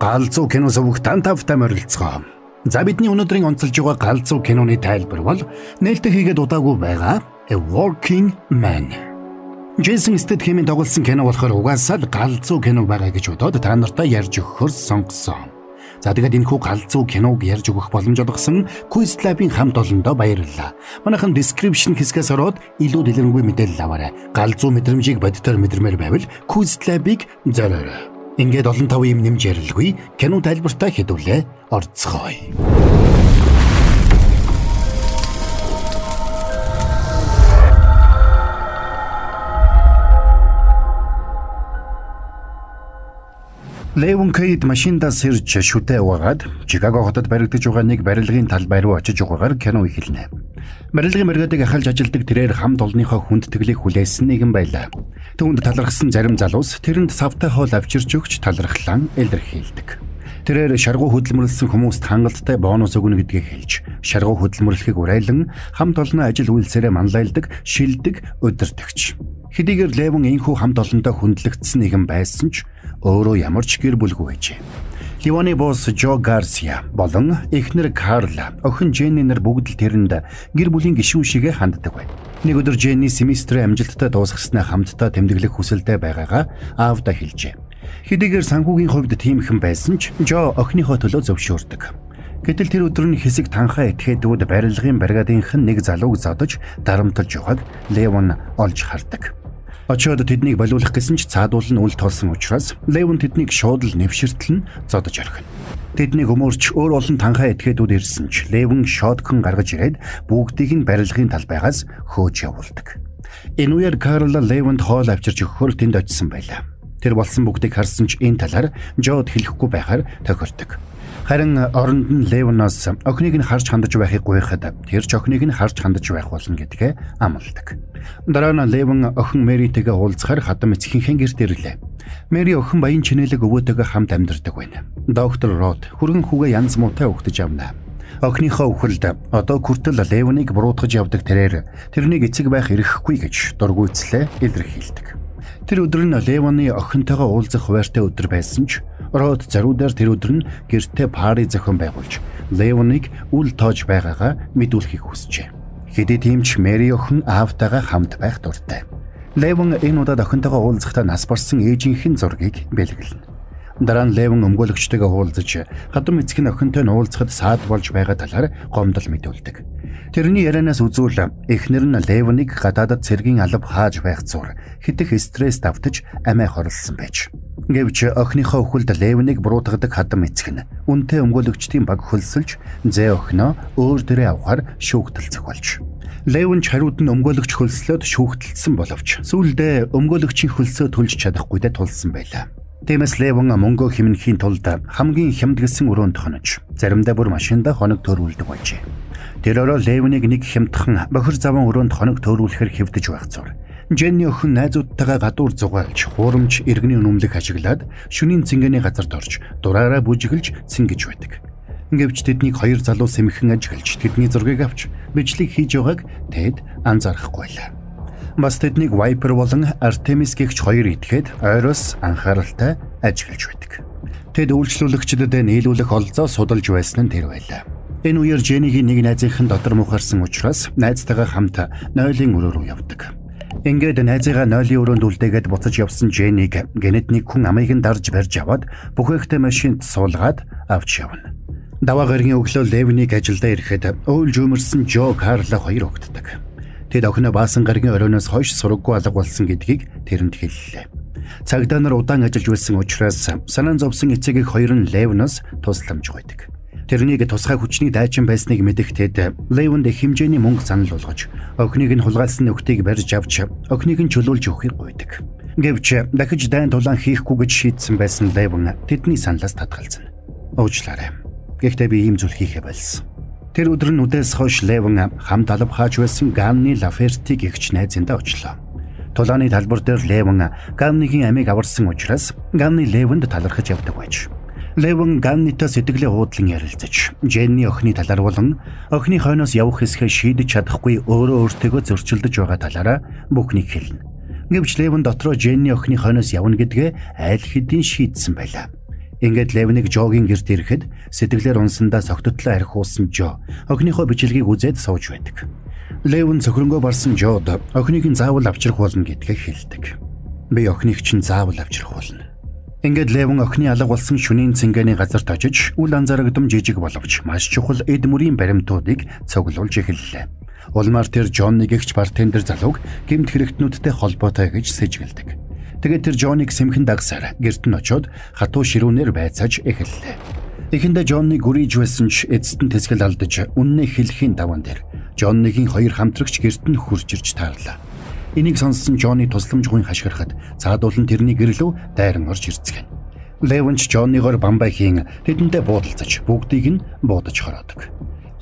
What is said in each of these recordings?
Галзуу кино сувагт тавтай морилцгоо. За, бидний өнөөдрийн онцолж байгаа галзуу киноны тайлбар бол нээлттэй хийгээд удаагүй байгаа A Working Man. Джейсон Стэтхэмийн тоглосон кино болохоор угаасаа л галзуу кино байгаа гэж бодоод та нартай ярьж өгөхөөр сонгосон. За, тэгээд энэхүү галзуу киног ярьж өгөх боломж олгосон Quiz Lab-ийн хамт олондоо баярлалаа. Манайхан description хэсгээс ороод илүү дэлгэрэнгүй мэдээлэл аваарай. Галзуу мэдрэмжийг бодитоор мэдрэмээр байвал Quiz Lab-ыг зориорой. Ингээд олон тав юм нэмж ярилгүй, кино тайлбартаа хэдүүлээ орцгоё. Левон Кейд машиндаа сэрж шүдэ угаагаад Чикаго хотод баригдаж байгаа нэг барилгын талбай руу очиж байгаагаар кино эхэлнэ. Барилгын бригадыг ахалж ажилдаг тэрээр хамт олонныхоо хүндэтгэлийг хүлээсэн нэгэн байлаа. Түүнд талархсан зарим залуус тэрэнд савтай хоол авчирч өгч талархлаан илэрхийлдэг. Тэрээр шаргуу хөдөлмөрлөсөн хүмүүст хангалттай бонус өгнө гэдгийг хэлж, шаргуу хөдөлмөрлөхийг уриалан хамт олоноо ажил үйлсээрээ манлайлдаг, шилдэг удирдагч. Хэдийгээр Левон энэхүү хамт олондоо хүндлэгдсэн нэгэн байсан ч өөрөө ямар ч гэр бүлгүй байжээ. Ливоны босс Жо Гарсиа болон эхнэр Карла, охин Дженни нар бүгд л тэрэнд гэр бүлийн гишүүн шигээ ханддаг байв. Нэг өдөр Дженни семестрээ амжилттай дуусгаснаа хамтдаа тэмдэглэх хүсэлтэй байгаагаа аавдаа хэлжээ. Хэдийгээр санхүүгийн хувьд тиймхэн байсан ч Жо охиныхоо төлөө зөвшөөрдөг. Гэтэл тэр өдөр нь хэсэг танхаа этгээдүүд барилгын бригадынх нь нэг залууг зодож дарамтлаж явахад Левон олж хардаг. Очиод тэднийг болиулах гэсэн ч цаадуул нь үл тоолсон учраас Левон тэднийг шууд л нэвширтэл нь зодож орхино. Тэднийг өмөрч өөр олон танхаа этгээдүүд ирсэн ч Левон shotgun гаргаж ирээд бүгдийг нь барилгын талбайгаас хөөж явуулдаг. Энэ үеэр Карл Левонд хоол авчирч өгөхөөр тэнд очисон байлаа. Тэр болсон бүгдийг харсан ч энэ талаар Жод хэлэхгүй байхаар тохирдог. Харин оронд нь Левоноос охиныг нь харж хандаж байхыг гуйхад тэр ч охиныг нь харж хандаж байх болно гэдгээ амладаг. Дараа нь Левон охин Мэритэйгээ уулзахаар хадам эцгийнхээ гэрт ирлээ. Мэри охин баян чинэлэг өвөөтэйгээ хамт амьдардаг байна. Доктор Рот хүргэн хүүгээ янз муутай өгтөж авна. Охиныхоо үхэлд одоо хүртэл Левоныг буруутгаж явдаг тэрээр тэрнийг эцэг байх эрхгүй гэж дургүйцлээ илэрхийлдэг. Тэр өдөр нь Левоны охинтойгоо уулзах хуваартай өдөр байсан ч Род зориудаар тэр өдөр нь гэртээ party зохион байгуулж Левоныг үл тоож байгаагаа мэдүүлэхийг хүсжээ. Хэдий тийм ч Мэри охин аавтайгаа хамт байх дуртай. Левон энэ удаад охинтойгоо уулзахдаа нас барсан ээжийнх нь зургийг бэлгэлнэ. Дараа нь Левон өмгөөлөгчтэйгээ уулзаж хадам эцэг нь охинтой нь уулзахад саад болж байгаа талаар гомдол мэдүүлдэг. Тэрний ярианаас үзвэл эхнэр нь Левоныг гадаадад цэргийн алба хааж байх зуур хэт их стресс давтаж амиа хорлосон байж. Гэвч охиныхоо үхэлд Левоныг буруутгадаг хадам эцэг нь үнэтэй өмгөөлөгчдийн баг хөлсөлж зээ охиноо өөр дээрээ авахар шүүгтэл зохиолж. Левон ч хариуд нь өмгөөлөгч хөлслөөд шүүгтэлсэн боловч сүүлдээ өмгөөлөгчийн хөлсөө төлж чадахгүйдээ тулсан байлаа. Тиймээс Левон мөнгөө хэмнэхийн тулд хамгийн хямдгисэн өрөөнд хонож, заримдаа бүр машиндаа хоног төөрүүлдэг болжээ. Тэр өрөө Левоныг нэг хямдхан бохир заван өрөөнд хоног төөрүүлэхээр хэвдэж байх зур. Дженни охин найзуудтайгаа гадуур зугаалж, хуурамч иргэний үнэмлэх ажиглаад шөнийн цэнгэний газарт орж, дураараа бүжиглж цэнгэж байдаг. Гэвч тэднийг хоёр залуу сэмхэн ажиглаж, тэдний зургийг авч бичлэг хийж байгааг тэд анзаарахгүй байлаа. Бас тэднийг Viper болон Artemis гэгч хоёр этгээд ойроос анхааралтай ажиглаж байдаг. Тэд үйлчлүүлэгчдэд нийлүүлэх олзоо судалж байсан нь тэр байлаа. Энэ үеэр Дженнигийн нэг найзынх нь дотор мухарсан учраас найзтайгаа хамт нойлын өрөө рүү явдаг. Ингээд найзыгаа нойлын өрөөнд үлдээгээд буцаж явсан Дженниг гэнэт нэг хүн амийг нь дарж барьж аваад бүхээгтэй машинд суулгаад авч явна. Даваа гарагийн өглөө Левник ажилдаа ирэхэд уйлж өмөрсөн Жо, Карла хоёр өгддөг. Тэд охиноо баасан гарагийн оройноос хойш сураггүй алга болсон гэдгийг тэрэнд хэллээ. Цагдаа нар удаан ажиллаж байсан учраас санаан зовсон эцэг эх хоёр нь Левноос тусламж гуйдаг. Тэрнийг тусгай хүчний дайчин байсныг мэдэх тэд Левонд их хэмжээний мөнгө санал болгож охиныг нь хулгайлсан нөхдийг барьж авч охиныг нь чөлөөлж өгөхийг гуйдаг. Гэвч дахиж дайн тулаан хийхгүй гэж шийдсэн байсан Левон тэдний саналаас татгалзана. Уучлаарай. Гэхдээ би ийм зүйл хийхээ болсон. Тэр өдөр нь үдээс хойш Левон хамт алба хааж байсан Ганны Лафертиг эгч найзындаа очлоо. Тулааны талбар дээр Левон Ганныгийн амийг аварсан учраас Ганны Левонд талархаж явдаг байж. Левон Ганнитай сэтгэлээ уудлан ярилцаж, Дженни охины талаар болон охины хойноос явах хэсгээ шийдэж чадахгүй өөрөө өөртөөгөө зөрчилдөж байгаа талаараа бүхнийг хэлнэ. Гэвч Левон дотроо Дженни охины хойноос явна гэдгээ аль хэдийн шийдсэн байлаа. Ингээд Левник Жогийн гэрт ирэхэд сэтгэлээр унсандаа согтотлоо архиулсан Жо охиныхоо бичлэгийг үзээд сууж байдаг. Левн цөхрөнгөө барсан Жод охиныг нь заавал авчрах болно гэдгийг хэлдэг. Би охиныг чинь заавал авчрах болно. Ингээд Левн охины алга болсон шөнийн цэнгэний газарт очиж үл анзаарагдам жижиг боловч маш чухал эд мөрийн баримтуудыг цуглуулж эхэллээ. Улмаар тэр Джонни гэгч бартендер залууг гэмт хэрэгтнүүдтэй холбоотой гэж сэжгэлдэг. Тэгээд тэр Джонниг сэмхэн дагсаар гэрт нь очиод хатуу ширүүнээр байцааж эхэллээ. Эхэндээ Джонни гүрийж байсан ч эцэст нь тэсгэл алдаж үннээ хэлхийн даван дээр Джоннигийн хоёр хамтрагч гэрт нь хурж ирж таарлаа. Энийг сонссон Джонни тусламжгүй хашгирахад цаадуулан тэрний гэрлөө дайран орж ирцгэнэ. Левенч Джоннигоор бамбайхийн тэдэнтэй буудалцаж бүгдийг нь буудаж хороодог.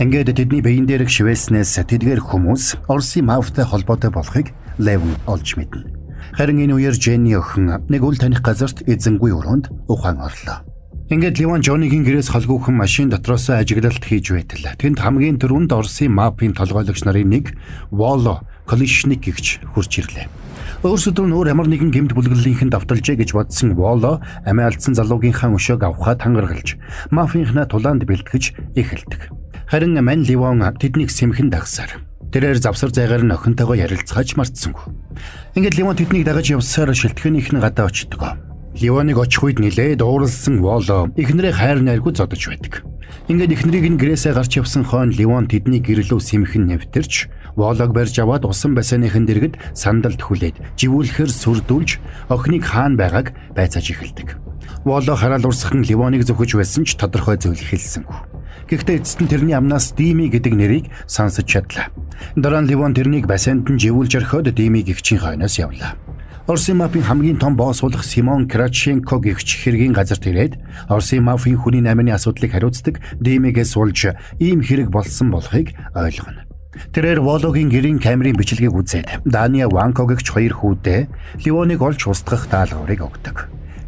Ингээд тэдний биеийн дээрх шивээснээс тэдгээр хүмүүс Оросын мафтай холбоотой болохыг Левен олж мэднэ. Харин энэ үеэр Дженни охин нэг үл таних газарт эзэнгүй өрөөнд ухаан орлоо. Ингээд Ливан Джоннигийн гэрээс холгүйхэн машин дотроос ажиглалт хийж байтал тэнд хамгийн түрүүнд Оросын мафийн толгойлогч нарын нэг Воло Колишник гэгч хурж ирлээ. Өөрсөдөө нь өөр ямар нэгэн гэмт бүлэглэлийнхэн давталжээ гэж бодсон Воло амиа алдсан залуугийнхаа өшөөг авахаа тангаргалж мафийнхнаа тулаанд бэлтгэж эхэлдэг. Харин Ман Ливон тэднийг сэмхэн дагсаар тэрээр завсар зайгаар нь охинтойгоо ярилцгааж мартсангүй. Ингээд Ливон тэднийг дагаж явсаар шилтгэнийх нь гадаа очдог. Ливоныг очих үед нилээд ууралсан Воло эхнэрээ хайр найргүй зодож байдаг. Ингээд эхнэрийг нь гэрээсээ гарч явсан хойно Ливон тэдний гэрлөө сэмхэн нэвтэрч Волог барьж аваад усан бассейныхан дэргэд сандалд хүлээд живүүлэхээр сүрдүүлж охиныг хаана байгааг байцааж эхэлдэг. Воло хараал урсхан Ливоныг зөвхөж байсан ч тодорхой зүйл хэлсэнгүй. Гэхдээ эцэст нь тэрний амнаас Дими гэдэг нэрийг сонсож чадлаа. Дараа нь Ливон тэрнийг бассейнд нь живүүлж орхиод Дими гэгчийн хойноос явлаа. Оросын мафийн хамгийн том босс болох Симон Краченко гэгч хэргийн газарт ирээд Оросын мафийн хүний наймны асуудлыг хариуцдаг Димигээс суулж ийм хэрэг болсон болохыг ойлгоно. Тэрээр Вологийн гэрийн камерын бичлэгийг үзээд Дания Ванко гэгч хоёр хүүдээ Ливоныг олж устгах даалгаврыг өгдөг.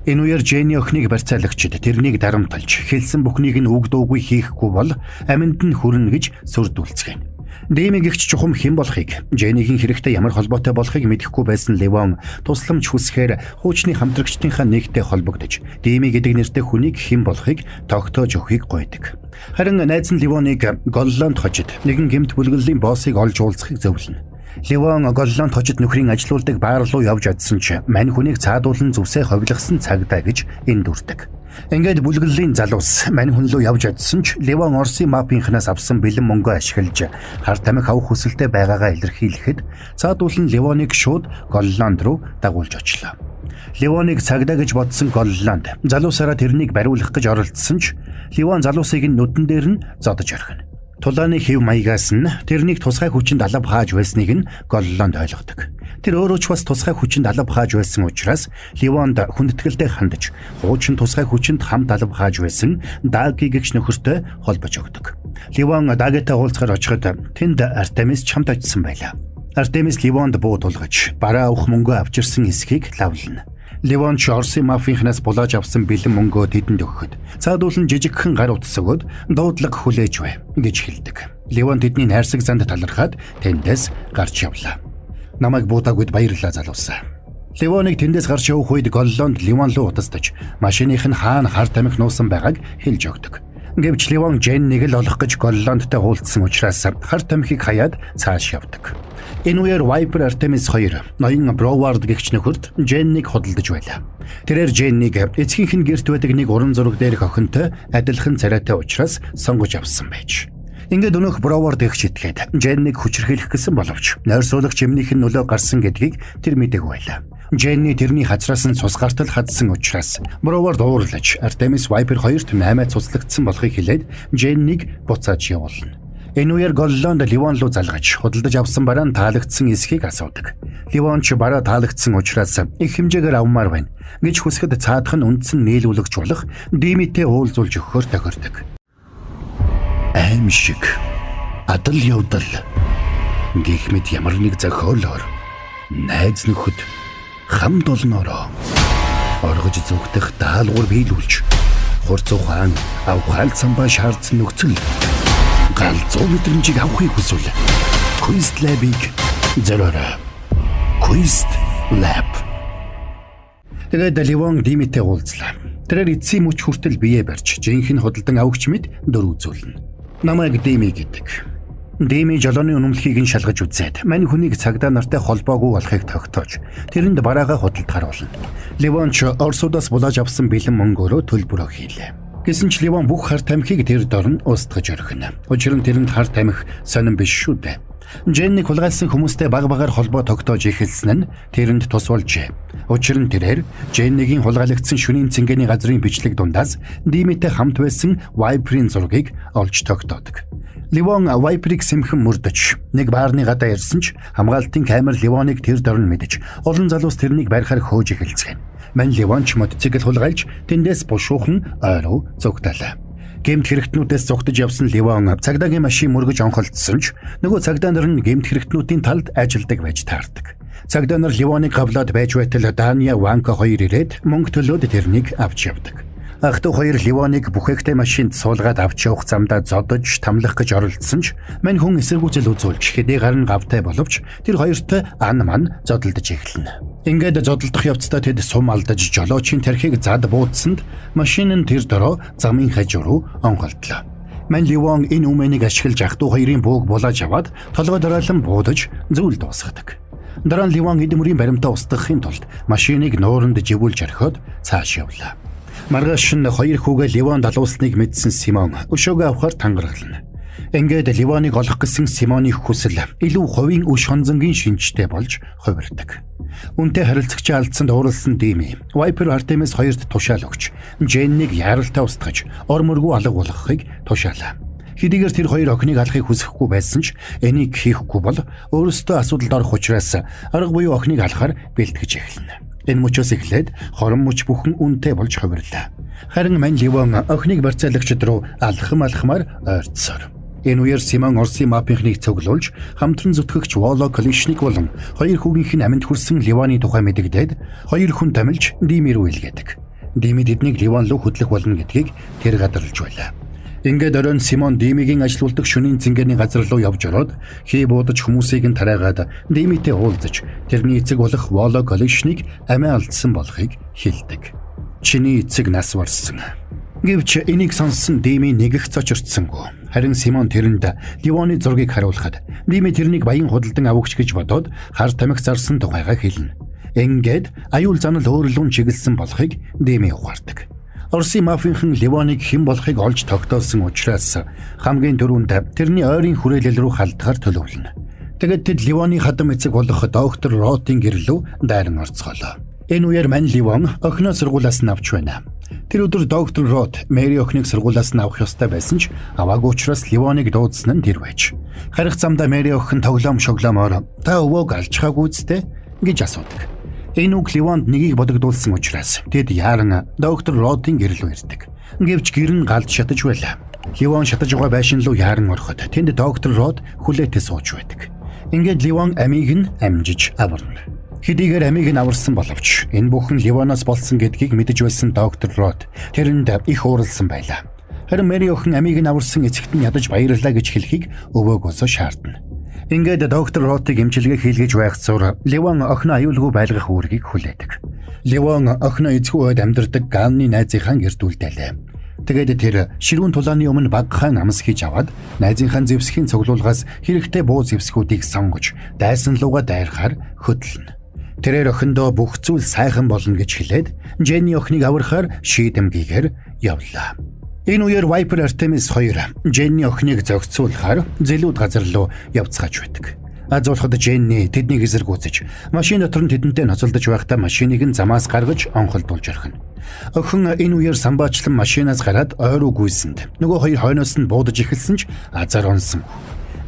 Энэ үеэр Дженни охиныг барьцаалагчид тэрнийг дарамтлж хэлсэн бүхнийг нь үг дуугүй хийхгүй бол аминд нь хүрнэ гэж сүрдүүлцгээнэ. Дими гэгч чухам хэн болохыг, Дженнигийн хэрэгтэй ямар холбоотой болохыг мэдэхгүй байсан Ливон тусламж хүсэхээр хуучны хамтрагчдынхаа нэгтэй холбогдож, Дими гэдэг нэртэй хүнийг хэн болохыг тогтоож өгөхийг гуйдаг. Харин найз нь Ливоныг Голланд хожид нэгэн гэмт бүлэглэлийн боссыг олж уулзахыг зөвлөнө. Ливон Голланд хожид нөхрийн ажилуулдаг баар руу явж одсон ч мань хүнийг цаадуулан зүсээ ховлогсон цагдаа гэж энд дүрдэг. Ингээд бүлэглэлийн залуус мань хүн лөө явж одсон ч Ливон Оросын мафийнхнаас авсан бэлэн мөнгөө ашиглаж хар тамхи авах хүсэлтэй байгаагаа илэрхийлэхэд цаадуулан Ливоныг шууд Голланд руу дагуулж очлоо. Ливоныг цагдаа гэж бодсон Голланд залуусаараа тэрнийг бариулах гэж оролдсон ч Ливон залуусыг нь нүдэн дээр нь зодож орхино. Тулааны хэв маягаас нь тэрнийг тусгай хүчинд алав хааж байсныг нь Голланд ойлгодог. Тэр өөрөө ч бас тусгай хүчинд алав хааж байсан учраас Ливонд хүндэтгэлтэй хандаж, хуучин тусгай хүчинд хамт алав хааж байсан Даги гэгч нөхөртэй холбож өгдөг. Ливон Дагитай уулзахаар очиход тэнд Артемис ч хамт очисон байлаа. Артемис Ливонд буу тулгаж, бараа авах мөнгөө авчирсан эсхийг лавлана. Ливон ч Оросын мафийнхнаас булааж авсан бэлэн мөнгөө тэдэнд өгөхөд цаадуулан жижигхэн гар утас өгөөд дуудлага хүлээж бай гэж хэлдэг. Ливон тэдний найрсаг занд талархаад тэндээс гарч явлаа. Намайг буудаагүйд баярлалаа залуусаа. Ливоныг тэндээс гарч явах үед Голлонд Ливон руу утастаж машиных нь хаана хар тамхи нуусан байгааг хэлж өгдөг. Гэвч Ливон Дженнийг л олох гэж Голлондтой уулзсан учраас хар тамхиг хаяад цааш явдаг. Энэ үеэр Viper Artemis 2 ноён Broward гэгч нөхөрт Дженнийг худалдаж байлаа. Тэрээр Дженнийг эцгийнх нь гэрт байдаг нэг уран зураг дээрх охинтой адилхан царайтай учраас сонгож авсан байж. Ингээд өнөөх Broward гэгч итгээд Дженнийг хүчирхийлэх гэсэн боловч нойрсуулагч эмнийх нь нөлөө гарсан гэдгийг тэр мдээгүй байлаа. Дженни тэрний хазраас нь цус гартал хадсан учраас Broward уурлаж Artemis Viper 2-т 8-аад цуцлагдсан болохыг хэлээд Дженнийг буцааж явуулна. Энэ үеэр Голлонд Ливон руу залгаж худалдаж авсан бараа нь таалагдсан эсхийг асуудаг. Ливон ч бараа таалагдсан учраас их хэмжээгээр авмаар байна гэж хүсэхэд цаадах нь үндсэн нийлүүлэгч болох Димитэй уулзуулж өгөхөөр тохирдог. Аим шиг адал явдал гэх мэт ямар нэг зохиолоор найз нөхөд хамт олноороо оргож зүгтэх даалгавар биелүүлж хурц ухаан авхаал самбаа шаардсан нөхцөл галзуу мэдрэмжийг авахыг хүсвэл Quest Lab-ыг зориорой. Quest Lab. Тэгээд Ливон Димитэй уулзлаа. Тэрээр эцсийн мөч хүртэл бие барьж жинхэнэ худалдан авагч мэт дүр үзүүлнэ. Намайг Дими гэдэг. Дими жолооны үнэмлэхийг нь шалгаж үзээд мань хүнийг цагдаа нартай холбоогүй болохыг тогтоож тэрэнд бараагаа худалдахаар болно. Ливон ч Оросудаас булааж авсан бэлэн мөнгөөрөө төлбөрөө хийлээ. Гэсэн ч Ливон бүх хар тамхиг тэр дорн устгаж орхино. Учир нь тэрэнд хар тамхи сонин биш шүү дээ. Дженник хулгайлсан хүмүүстэй баг багаар холбоо тогтоож эхэлсэн нь тэрэнд тус болжээ. Учир нь тэрээр Дженнигийн хулгайлагдсан шөнийн цэнгэний газрын бичлэг дундаас Димитэй хамт байсан Viper-ийн зургийг олж тогтоодог. Ливон Viper-ыг сэмхэн мөрдөж нэг баарны гадаа ирсэн ч хамгаалтын камер Ливоныг тэр дорн мэдэж олон залуус тэрнийг барихаар хөөж эхэлцгээнэ. Мань Ливон ч мотоцикл хулгайлж тэндээс бушуухан ой руу зугтаалаа. Гэмт хэрэгтнүүдээс зугтаж явсан Ливон цагдаагийн машин мөргөж онхолдсон ч нөгөө цагдаа нар нь гэмт хэрэгтнүүдийн талд ажилдаг байж таардаг. Цагдаа нар Ливоныг гавлаад байж байтал Дания Ванка хоёр ирээд мөнгө төлөөд тэрнийг авч явдаг. Ах дүү хоёр Ливоныг бүхээгтэй машинд суулгаад авч явах замдаа зодож тамлах гэж оролдсон ч мань хүн эсэргүүцэл үзүүлж хэдийгээр нь гавтай боловч тэр хоёртой ан ман зодолдож эхэлнэ. Ингээд зодолдох явцдаа тэд сум алдаж жолоочийн тархийг зад буудсанд машин нь тэр дороо замын хажуу руу онголдлоо. Мань Ливон энэ үмэнийг ашиглаж ах дүү хоёрын бууг булааж аваад толгой доройлон буудаж зүйл дуусгадаг. Дараа нь Ливон эд мөрийн баримтаа устгахын тулд машиныг нууранд живүүлж орхиод цааш явлаа. Маргааш нь хоёр хүүгээ Ливон далуулсныг мэдсэн Симон өшөөгөө авахар тангаргална. Ингээд Ливоныг олох гэсэн Симоны хүсэл илүү хувийн өш хонзонгийн шинжтэй болж хувирдаг. Үнтэй харилцагчаа алдсанд ууралсан Дими, Viper Artemis хоёрт тушаал өгч, Дженнийг яаралтай устгаж, ор мөргүү алга болгохыг тушаалаа. Хэдийгээр тэр хоёр охиныг алахыг хүсэхгүй байсан ч энийг хийхгүй бол өөрөөсөө асуудалд орох учраас арга буюу охиныг алахаар бэлтгэж эхэлнэ. Энэ мөчөөс эхлээд хорон мөч бүхэн үнэтэй болж хувирлаа. Харин Мань Ливон охиныг барьцаалагчид руу алхам алхмаар ойртсоор. Энэ үеэр Симон Оросын мафийнхныг цуглуулж хамтран зүтгэгч Воло Колишник болон хоёр хүүгийнх нь амьд хүрсэн Ливоны тухай мэдэгдээд хоёр хүн томилж Дими рүү илгээдэг. Дими тэднийг Ливон руу хөдлөх болно гэдгийг тэр гадарлаж байлаа. Ингээд оройн Симон Димигийн ажилуулдаг шөнийн цэнгэний газар руу явж ороод хий буудаж хүмүүсийг нь тараагаад Димитэй уулзаж тэрний эцэг болох Воло Колишник амиа алдсан болохыг хэлдэг. Чиний эцэг нас барсан. Гэвч энийг сонссон Дими нэгэх цочирдсангүй. Харин Симон тэрэнд Ливоны зургийг харуулхад Дими тэрнийг баян худалдан авагч гэж бодоод хар тамхи зарсан тухайгаа хэлнэ. Ингээд аюул занал өөрлөн чиглэсэн болохыг Дими ухаардаг. Оросын мафийнхан Ливоныг хэн болохыг олж тогтоосон учраас хамгийн түрүүнд тэрний ойрын хүрээлэл рүү халдахар төлөвлөнө. Тэгээд тэд Ливоны хадам эцэг болох доктор Ротын гэр лүү дайран орцголоо. Энэ үеэр Мань Ливон охиноо сургуулиас нь авч байна. Тэр өдөр доктор Рот Мэри охиныг сургуулиас нь авах ёстой байсан ч аваагүй учраас Ливоныг дуудсан нь тэр байж. Харих замдаа Мэри охин тоглоом шоглоомоор та өвөөг алчхаагүй үсттэй гэж асуудаг. Энэ үг Ливонд нэгийг бодогдуулсан учраас тэд яаран доктор Ротын гэр лүү ирдэг. Гэвч гэр нь галд шатаж байлаа. Ливон шатаж байгаа байшин руу яаран ороход тэнд доктор Рот хүлээтэй сууж байдаг. Ингээд Ливон амийг нь амжиж аварна. Хэдийгээр амийг нь аварсан боловч энэ бүхэн Ливоноос болсон гэдгийг мэдэж байсан доктор Рот тэрэнд их ууралсан байлаа. Харин Мэри охин амийг нь аварсан эцэгт нь ядаж баярлалаа гэж хэлхийг өвөөгөөсөө шаардна. Ингээд доктор Ротыг эмчилгээ хийлгэж байх зур Ливон охиноо аюулгүй байлгах үүргийг хүлээдэг. Ливон охиноо эцгүй ойд амьдардаг Ганны найзынхаа гэрт үлдээлээ. Тэгээд тэр ширүүн тулааны өмнө багахан амс хийж аваад найзынхаа зэвсгийн цуглуулгаас хэрэгтэй буу зэвсгүүдийг сонгож дайсан луга дайрахаар хөдөлнө. Тэрээр охиндоо бүх зүйл сайхан болно гэж хэлээд Дженни охиныг аврахаар шийдэмгийгээр явлаа. Энэ үеэр Viper Artemis 2 Дженни охиныг зохицуулахаар зэлүүд газар руу явцгааж байдаг. Азуулахад Дженни тэднийг эсэргүүцэж машин дотор нь тэдэнтэй ноцолдож байхдаа машиныг нь замаас гаргаж онхолдуулж орхино. Охин энэ үеэр самбаачлан машинаас гараад ой руу гүйсэнд нөгөө хоёр хойноос нь буудаж эхэлсэн ч азар онсон.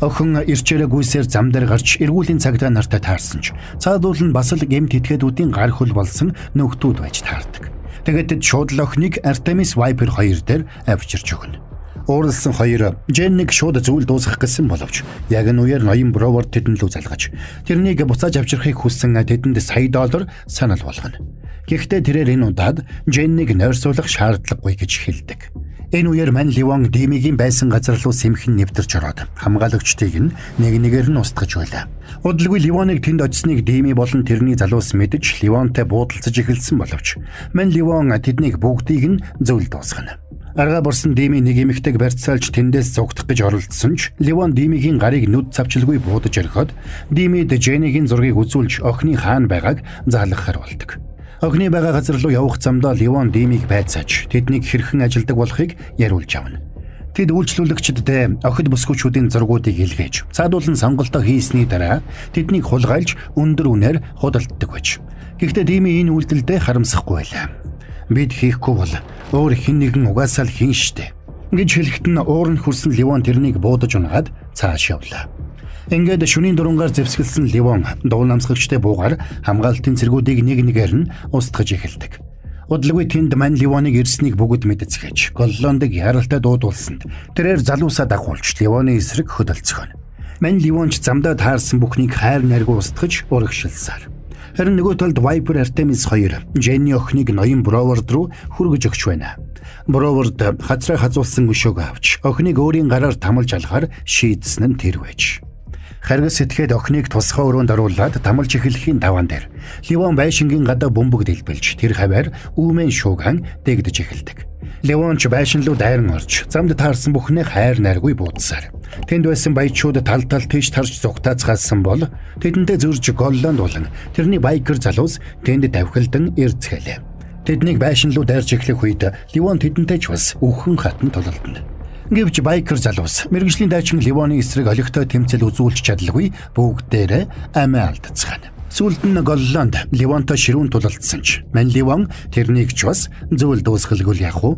Охин ирчээрээ гүйсээр зам дээр гарч эргүүлийн цагдаа нартай таарсан ч цаадуул нь бас л гэмт этгээдүүдийн гар хөл болсон нөхдүүд байж таардаг. Тэгээд тэд шууд л охиныг Artemis Viper 2 дээр авчирч өгнө. Ууралсан хоёр Дженник шууд зүйл дуусгах гэсэн боловч яг энэ үеэр ноён Бровард тэдэн лүү залгаж тэрнийг буцааж авчрахыг хүссэн тэдэнд сая доллар санал болгоно. Гэхдээ тэрээр энэ удаад Дженник нойрсуулах шаардлагагүй гэж хэлдэг. Энэ үеэр Мань Ливон Димигийн байсан газар руу сэмхэн нэвтэрч ороод хамгаалагчдыг нь нэг нэгээр нь устгаж байлаа. Удалгүй Ливоныг тэнд очсныг Дими болон тэрний залуус мэдэж Ливонтой буудалцаж эхэлсэн боловч Мань Ливон тэднийг бүгдийг нь зөвл дуусгана. Аргаа борсон Дими нэг эмэгтэйг барьцаалж тэндээс зугтах гэж оролдсон ч Ливон Димигийн гарыг нүд цавчилгүй буудаж орхиод Димид Женигийн зургийг үзүүлж охины хаана байгааг заалгахаар болдог. Охины байгаа газар руу явах замдаа Ливон Димиг байцааж тэднийг хэрхэн ажилдаг болохыг яриулж авна. Тэд үйлчлүүлэгчдэд охид бүсгүүчүүдийн зургуудыг илгээж цаадуулан сонголтоо хийсний дараа тэднийг хулгайлж өндөр үнээр худалддаг байж. Гэхдээ Дими энэ үйлдэлдээ харамсахгүй байлаа. Бид хийхгүй бол өөр хэн нэгэн угаасаа л хийн штэ гэж хэлэхэд нь уур нь хүрсэн Ливон тэрнийг буудаж унагаад цааш явлаа. Ингээд шөнийн дурангаар зэвсгэлсэн Ливон дуул намсгагчтай буугаар хамгаалтын цэргүүдийг нэг нэгээр нь устгаж эхэлдэг. Удалгүй тэнд Мань Ливоныг ирснийг бүгд мэдцгээж, Голлондыг яралтай дуудулсанд тэрээр залуусаа дагуулж Ливоны эсрэг хөдөлцгөнө. Мань Ливонч замдаа таарсан бүхнийг хайр найргүй устгаж урагшилсаар. Харин нөгөө талд Viper Artemis 2 Jenny охиныг ноён Бровард руу хүргэж өгч байна. Бровард хазраа хазуулсан өшөөг авч охиныг өөрийн гараар тамалж алахаар шийдсэн нь тэр байж. Харгас сэтгэхэд охиныг тусгай өрөөнд оруулаад тамалж эхлэхийн даваан дээр Ливон байшингийн гадаа бөмбөг дэлбэлж тэр хаваар үүмэн шууган дэгдэж эхэлдэг. Ливон ч байшин руу дайран орж замд таарсан бүхнээ хайр найргүй буудсаар. Тэнд байсан баячууд тал тал тийш тарж зугтаацгаасан бол тэдэнтэй зөрж Голланд болон тэрний biker залуус тэнд давхилдан эрцгэлээ. Тэднийг байшин руу дайрч эхлэх үед Ливон тэдэнтэй ч бас үхэн хатан тулалдана. Гэвч biker залуус мэргэжлийн дайчин Ливоны эсрэг олигтой тэмцэл үзүүлж чадалгүй бүгдээрээ амиа алдцгаана. Сүүлд нь Голланд Ливонтой ширүүн тулалдсан ч Мань Ливон тэрнийг ч бас зөвл дуусгалгүй яах вэ?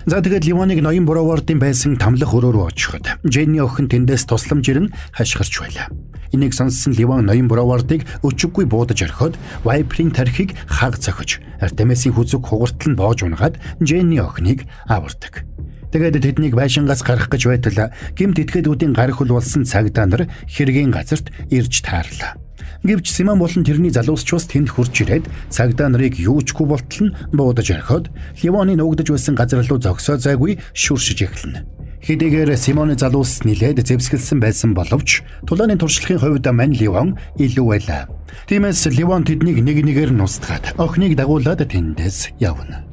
За тэгээд Ливоныг ноён Бровардын байсан тамлах өрөө рүү очиход Женни охин тэндээс тусламж ирэн хашгирч байлаа. Энийг сонссон Ливон ноён Бровардыг өчиггүй буудаж орхиод Вайперийн тархийг хаг цохиж Артемисийн хүзүүг хугартал нь боож унагаад Женни охиныг авардаг. Тэгээд тэднийг байшингаас гаргах гэж байтал гэмт этгээдүүдийн гар хөл болсон цагдаа нар хэргийн газарт ирж таарлаа. Гэвч Симон болон тэрний залуусч бас тэнд хурж ирээд цагдаа нарыг юу ч гүй болтол нь буудаж орхиод Ливоны нуугдаж байсан газар руу зогсоо зайгүй шүршиж эхэлнэ. Хэдийгээр Симоны залуус нилээд зэвсгэлсэн байсан боловч тулааны туршлагын хувьд Мань Ливон илүү байлаа. Тиймээс Ливон тэднийг нэг нэгээр нь устгаад охиныг дагуулад тэндээс явна.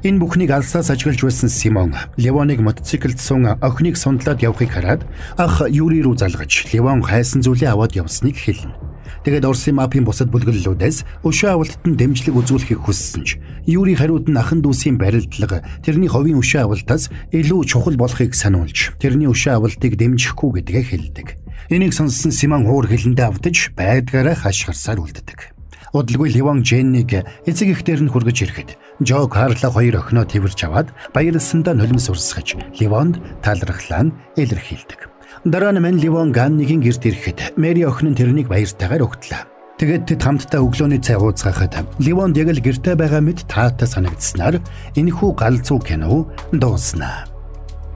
Энэ бүхнийг алсаас ажиглаж байсан Симон Ливоныг мотоциклд сун охиныг сундлаад явахыг хараад ах Юри рүү залгаж Ливон хайсан зүйлээ аваад явсныг хэлнэ. Тэгээд Оросын мафийн бусад бүлэглэлүүдээс өшөө авалтад нь дэмжлэг үзүүлэхийг хүссэн ч Юри хариуд нь ахан дүүсийн барилдлага тэрний ховын өшөө авалтаас илүү чухал болохыг сануулж тэрний өшөө авалтыг дэмжихгүй гэдгээ хэлдэг. Энийг сонссон Симон уур хилэндээ автаж байдгаараа хашгирсаар үлддэг. Удалгүй Ливон Дженнийг эцэг эхнэр нь хүргэж ирэхэд Жо Карла хоёр охиноо тэрвэрч аваад баярлсандаа нулимс урсгаж Ливонд талархлаа илэрхийлдэг. Дараа нь Мань Ливон Ганнигийн гэрт ирэхэд Мэри охин нь тэрнийг баяртайгаар өгтлээ. Тэгээд тэд хамтдаа өглөөний цай ууцгаахад Ливонд яг л гэрте байгаа мэт таатай санагдсанаар энэхүү галзуу кино дууснаа.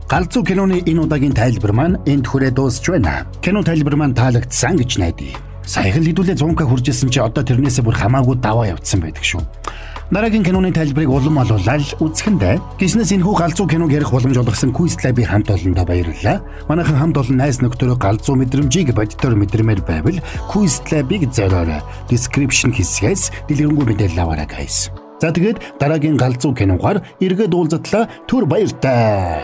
Галзуу киноны энэ удаагийн тайлбар маань энд хүрээ дуусч байна. Кино тайлбар маань таалагдсан гэж найдаа. Саяхан хэдүүлээ 100K хүржсэн чи одоо тэрнээсээ бүр хамаагүй даваа явцсан байдаг шүү. Дараагийн киноны тайлбарыг улам олуулаад үзэхэндээ гиснээс энэхүү галзуу киног ярих боломж олгосон Quiz Lab-ийн хамт олондоо баярлалаа. Манайхан хамт олон найз нөхдөөрөө галзуу мэдрэмжийг бодитоор мэдрэмээр байвал Quiz Lab-ыг зориорой. Description хэсгээс дэлгэрэнгүй мэдээлэл аваарай guys. За тэгээд дараагийн галзуу киногаар эргээд уулзтлаа, түр баяртай.